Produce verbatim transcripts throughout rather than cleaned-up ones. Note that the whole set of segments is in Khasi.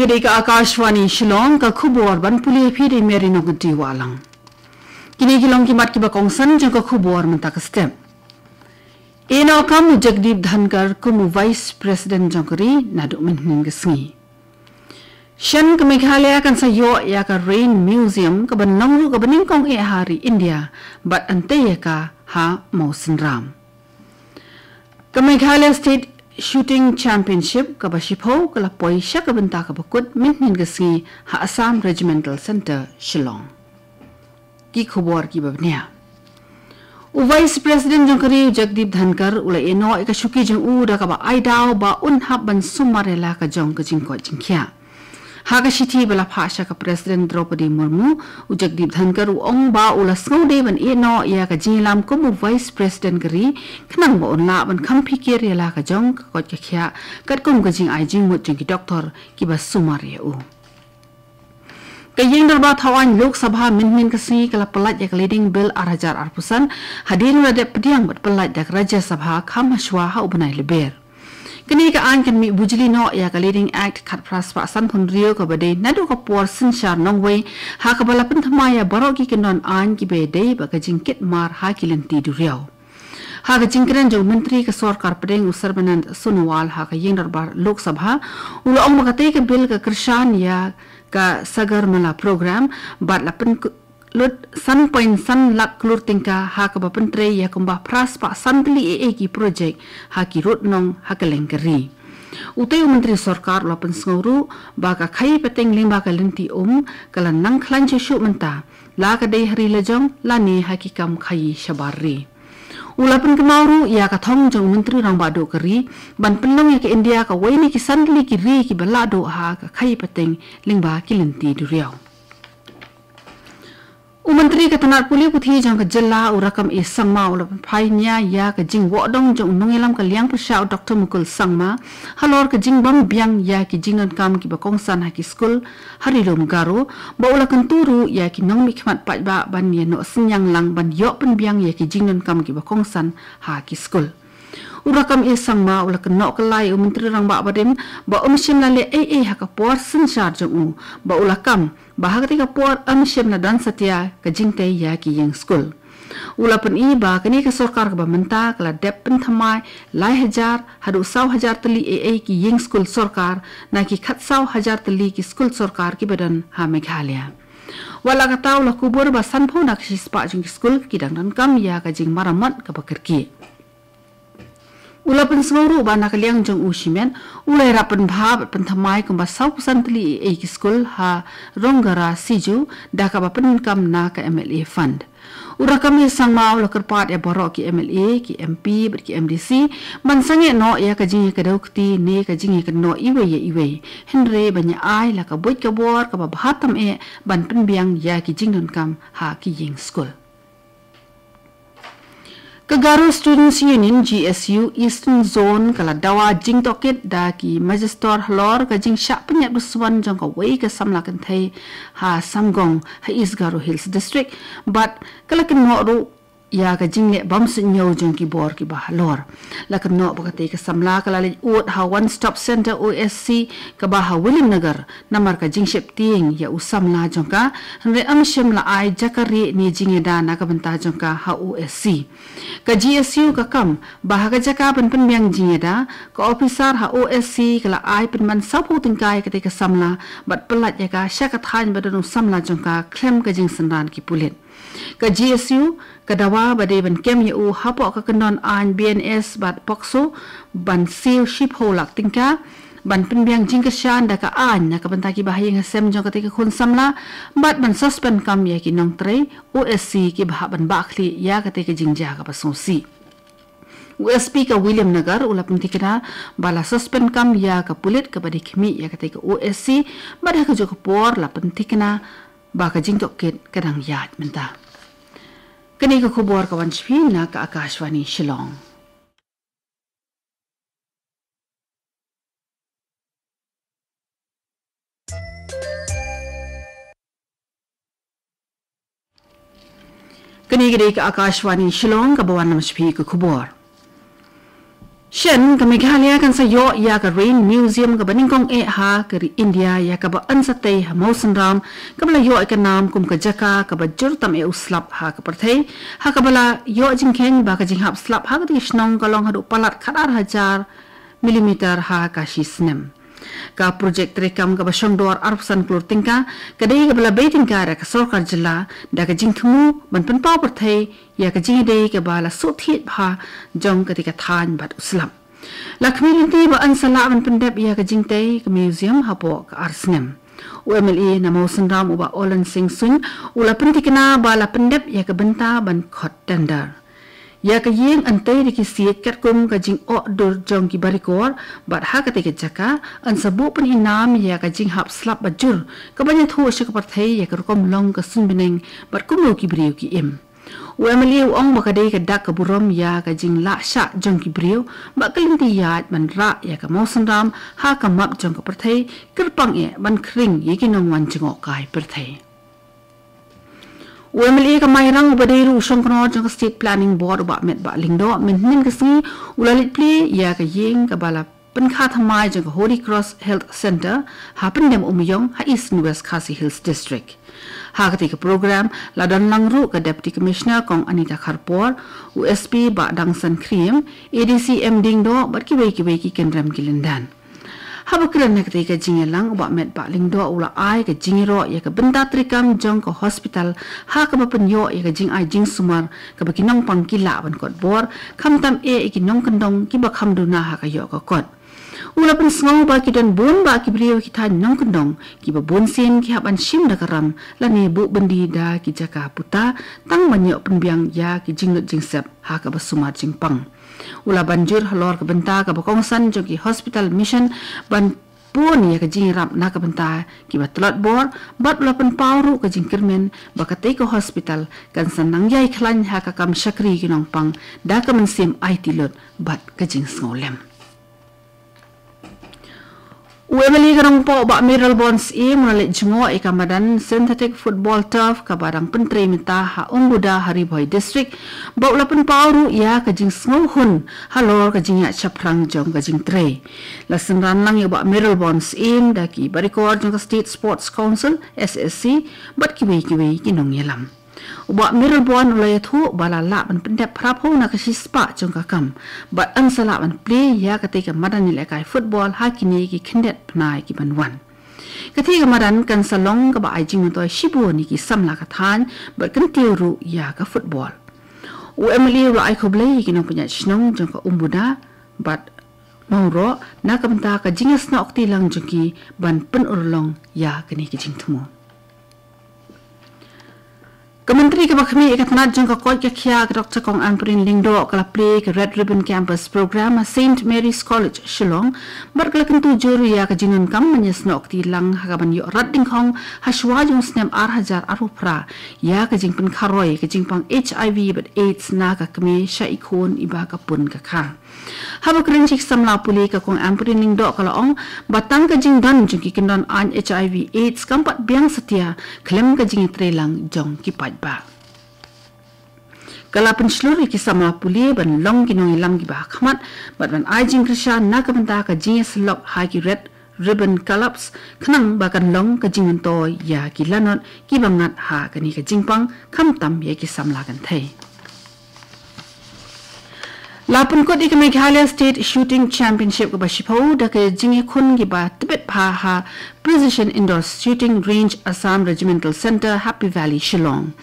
Ka dei ka Akashvani Shillong, ka khubor ban pule phi da i Mary Nongkynrih Wahlang. Kine ki long ki mat kiba kongsan jong ka khubor mynta ka step. Ïehnoh kam u Jagdeep Dhankhar kum u Vice President jong ka ri naduh mynhynnin ka sngi. Shen ka Meghalaya kan sa ïoh ïa ka Rain Museum kaba long ruh kaba nyngkong eh ha ri India bad hynrei ïa ka ha Mawsynram. Ka Meghalaya State Shooting Championship kaba shiphew ka la poi sha ka bynta kaba kut mynhynnin ka sngi ha Assam Regimental Centre, Shillong. Ki khubor kiba bniah. U Vice President jong ka ri u Jagdeep Dhankhar u la ïehnoh ïa ka shuki jong u da kaba ai daw ba un hap ban sumar ïa la ka jong ka jingkoit jingkhiah. Ha ka shithi ba la phah sha ka President Droupadi Murmu, u Jagdeep Dhankhar u ong ba u la sngewdei ban ïehnoh ïa ka jingïalam kum u Vice President ka ri, khnang ba un lah ban kham phikir ïa la ka jong ka koit ka khiah, katkum ka jingai jingmut jong ki doktor kiba sumar ïa u. Ka ïing dorbar thaw aiñ Lok Sabha mynhynnin ka sngi ka la pyllait ïa ka Leading Bill ar hajar arphew san, hadien ba la dep pdiang bad pyllait da ka Rajya Sabha kham hashwa ha u bnai Lber. Kane ka aiñ kan mih bujli noh ïa ka Leading Act khatphra spah sanphew hynriew kaba dei naduh ka por synshar nongwei, ha kaba la pynthymmai ïa baroh ki kyndon aiñ kiba dei bad ka jingkit mar ha ki lynti duriaw. Ha ka jingkren jong u Myntri ka Sorkar Pdeng u Sarbanand Sonowal ha ka ïing dorbar Lok Sabha, u la ong ba katei ka bill ka kyrshan ïa ka Sagarmala Program bad la pyn lut san point san lak klur tyngka ha kaba pyntrei ïa kumba phra spah san tylli eh eh ki projek ha ki rud nong ha kylleng ka ri. Utei u Myntri Sorkar u la pynsngew ruh ba ka khaïi pateng lyngba ka lynti um ka la nang khlaiñ shuh shuh mynta, la ka dei ha ri lajong lane ha ki kam khaïi shabar ri. U la pynkynmaw ruh ïa ka thong jong u Myntri Rangbah Duh ka ri ban pynlong ïa ka India kawei na ki san tylli ki ri kiba lah duh ha ka khaïi pateng lyngba ki lynti duriaw. U Myntri ka tnad pule puthi jong ka jylla u Rakkam A Sangma u la pynphai nia ïa ka jingwoh dong jong u nongïalam ka liang pyrshah u Doktor Mukul Sangma halor ka jingbym biang ïa ki jingdonkam kiba kongsan ha ki skul ha Ri Lum Garo, ba u la kyntu ruh ïa ki nongmihkhmat paidbah ban ïanoh synñiang lang ban ïoh pynbiang ïa ki jingdonkam kiba kongsan ha ki skul. U Rakkam A Sangma u la kynnoh kylla ïa u Myntri Rangbah Barim ba um shym la leh ei ei ha ka por synshar jong u, ba u la kam ba ha katei ka por um shym la don satia ka jingtei ïa ki ïing skul. U la pyni ba kane ka sorkar kaba mynta ka la dep pynthymmai lai hajar haduh saw hajar tylli ei ei ki ïing skul sorkar na ki khatsaw hajar tylli ki skul sorkar kiba don ha Meghalaya. Wat la katta u la kubur ba sanphew na ka shispah jong ki skul ki dang donkam ïa ka jingmaramot kaba kyrkieh. U la pynsngew ruh ba na ka liang jong u shimet u la ïarap pynbha bad pynthymmai kumba sawphew san tylli ei ei ki skul ha Rongara Siju da kaba pyndonkam na ka M L A fund. U Rakkam A Sangma u la kyrpad ïa baroh ki M L A, ki M P bad ki M D C ban sangeh noh ïa ka jingïakdew kti ne ka jingïakynnoh iwei ïa iwei, hynrei ban ïa ai la ka buit ka bor kaba bha tam eh ban pynbiang ïa ki jingdonkam ha ki ïing skul. Ka Garo Students Union, G S U, Eastern Zone ka la dawa jingtohkit da ki Magister halor ka jingshah pynïap dusuan jong kawei ka samla kynthei ha Samgong ha East Garo Hills District bad ka la kynnoh ruh ïa ka jingleh bym suidñiew jong ki bor kiba halor. La kynnoh ba katei ka samla ka la leit ud ha One Stop Centre O S C kaba ha Williamnagar namar ka jingsheptieng ïa u samla jong ka, hynrei um shym la ai jaka rieh ne jingïada na ka bynta jong ka ha O S C. Ka G S U ka kam ba ha ka jaka ban pynbiang jingïada, ka ophisar ha O S C ka la ai pynban sawphew tyngka ïa katei ka samla bad pyllait ïa ka sha ka thaiñ ba don u samla jong ka khlem ka jingsynran ki pulit. Ka G S U ka dawa ba dei ban kem ïa u hapoh ka kyndon aiñ B N S bad POCSO ban siew shiphew lak tyngka ban pynbiang jingkyrshan da ka aiñ na ka bynta kiba ha ïing ha sem jong katei ka khun samla bad ban suspend kam ïa ki nongtrei O S C kiba hap ban bah khlieh ïa katei ka jingjia kaba sngewsih. U S P ka Williamnagar u la pynthikna ba la suspend kam ïa ka pulit kaba dei khmih ïa katei ka O S C bad ha kajuh ka por la pynthikna ba ka jingtohkit ka dang ïaid mynta. Kane ka khubor ka wan sha phi na ka Akashvani Shillong. Kane ka dei ka Akashvani Shillong kaba wanlam sha phi ka khubor. Shen ka Meghalaya kan sa ïoh ïa ka Rain Museum kaba nyngkong eh ha ka ri India, ïa kaba yn sa tei ha Mawsynram, kaba la ïoh ïa ka nam kum ka jaka kaba jur tam eh u slap ha ka pyrthei, ha kaba la ïoh jingkheiñ ba ka jinghap slap ha katei ka shnong ka long haduh palat khatar hajar millimeter ha ka shi snem. Ka projek treikam kaba shongdor arphew san klur tyngka, ka dei kaba la bei tyngka da ka sorkar jylla, da ka jingthmu ban pynpaw pyrthei ïa ka jingïadei kaba la shu thied bha jong katei ka thaiñ bad u slap. La khmih lynti ba yn sa lah ban pyndep ïa ka jingtei ka museum hapoh ka ar snem. U M L A na Mawsynram u Bah Olen Singh Suin u la pyntikna ba la pyndep ïa ka bynta ban khot tender. Ïa ka ïing yn tei da ki siej katkum ka jingoh dur jong ki barikor, bad ha katei ka jaka yn sa buh pynïainam ïa ka jinghap slap ba jur, kaban ïathuh sha ka pyrthei ïa ka rukom long ka suiñbneng bad kumno ki briew ki im. U M L A u ong ba ka dei ka dak ka burom ïa ka jinglah shah jong ki briew, bad ka lynti ïaid ban rah ïa ka Mawsynram ha ka map jong ka pyrthei, kyrpang eh ban khring ïa ki nongwan jngohkai pyrthei. U M L A ka Mairang uba dei ruh u shongknor jong ka State Planning Board u Bah Metbah Lyngdoh mynhynnin ka sngi u la leit plie ïa ka ïing kaba la pynkha thymmai jong ka Holy Cross Health Centre ha Pyndem Umiong ha East and West Khasi Hills District. Ha katei ka program la don lang ruh ka Deputy Commissioner Kong Anita Kharpor, u S P Bah Dangsan Khriem, A D C M Diengdoh bad kiwei kiwei ki kynrem ki lyndan. Haba kren ha katei ka jingïalang u Bah Metbah Lyngdoh u la ai ka jingïaroh ïa ka bynta treikam jong ka hospital, ha kaba pynïoh ïa ka jingai jingsumar kaba ki nongpang ki lah ban kot bor, khamtam eh ïa ki nongkyndong kiba kham duna ha ka ïoh ka kot. U la pynsngew ba ki don bun bah ki briew ki thaiñ nongkyndong kiba bunsien ki hap ban shim da ka ram lane buh byndi da ki jaka puta, tang ban ïoh pynbiang ïa ki jinglut jingsep ha kaba sumar jingpang. U la ban jur halor ka bynta kaba kongsan jong ki hospital mission ban pun ïa ka jingïarap na ka bynta kiba tlot bor, bad u la pynpaw ruh ka jingkyrmen ba katei ka hospital kan sa nang ïai khlaiñ ha ka kam shakri ki nongpang da ka mynsiem aiti lut bad ka jingsngewlem. U M L A ka Nongpoh Bah Mayralborn Syiem u la leit jngoh ïa ka madan synthetic football turf kaba dang pyntrei mynta ha Umbuda ha Ri Bhoi District, bad u la pynpaw ruh ïa ka jingsngewhun halor ka jingïaid shaphrang jong ka jingtrei. La synran lang ïa u Bah Mayralborn Syiem da ki barikor jong ka State Sports Council, S S C, bad kiwei kiwei ki nongïalam. U Bah Mayralborn u la ïathuh ba la lah ban pyndep phraphew na ka shispah jong ka kam, bad yn sa lah ban plie ïa katei ka madan ïalehkai football ha kine ki khyndiat bnai kiban wan. Katei ka madan kan sa long kaba ai jingmyntoi shibun ïa ki samla ka thaiñ bad kyntiew ruh ïa ka football. U M L A u la ai khublei ïa ki nongpynïaid shnong jong ka Umbuda bad Mawroh na ka bynta ka jingïasnoh kti lang jong ki ban pynurlong ïa kane ka jingthmu. Ka Myntri kaba khmih ïa ka tnat jong ka koit ka khiah ka Doctor Kong Ampareen Lyngdoh ka la plie ka Red Ribbon Campus Program ha Saint Mary's College, Shillong, bad ka la kyntu jur ïa ka jingdonkam ban ïasnoh kti lang ha kaban ïoh rat dyngkhong ha shuwa jong u snem ar hajar arphew phra ïa ka jingpynkharoi ka jingpang H I V bad AIDS na ka kmie sha i khun iba ka pun ka kha. Haba kren sha ki samla pule, ka Kong Ampareen Lyngdoh ka la ong ba tang ka jingdon jong ki kyndon aiñ H I V AIDS kam pat biang satia khlem ka jingïatreilang jong ki paidbah. Ka la pynshlur ïa ki samla pule ban long ki nongïalam kiba hakhmat bad ban ai jingkyrshan na ka bynta ka jingïasyllok ha ki Red Ribbon Clubs, khnang ba kan long ka jingmyntoi ïa ki lanot kiba ngat ha kane ka jingpang, khamtam ïa ki samla kynthei. La pynkut ïa ka Meghalaya State Shooting Championship kaba shiphew da ka jingïakhun kiba tbit bha ha Precision Indoor Shooting Range, Assam Regimental Centre, Happy Valley, Shillong.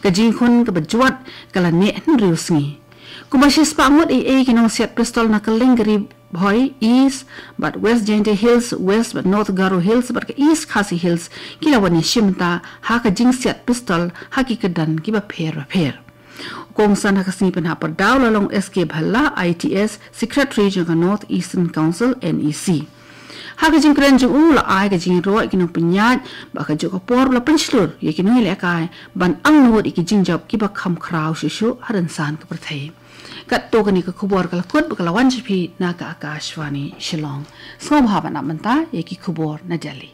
Ka jingïakhun kaba jwat ka la neh hynriew sngi. Kumba shispah ngut eiei ki nongsiat pistol na kylleng ka Ri Bhoi East bad West Jaintia Hills, West bad North Garo Hills bad ka East Khasi Hills ki la wan ïashim bynta ha ka jingsiat pistol ha ki kyrdan kiba pher bapher. U kongsan ha ka sngi pynhap pyrdaw la long S K Bhalla, I T S, Secretary jong ka North Eastern Council, N E C. Ha ka jingkren jong u, u la ai ka jingïaroh ïa ki nongpynïaid, bad kajuh ka por u la pynshlur ïa ki nongïalehkai ban angnud ïa ki jingjop kiba kham khraw shuh shuh ha rynsan ka pyrthei. Katto kane ka khubor ka la kut bad ka la wan sha phi na ka Akashvani Shillong. Sngewbha ban ap mynta ïa ki khubor na Delhi.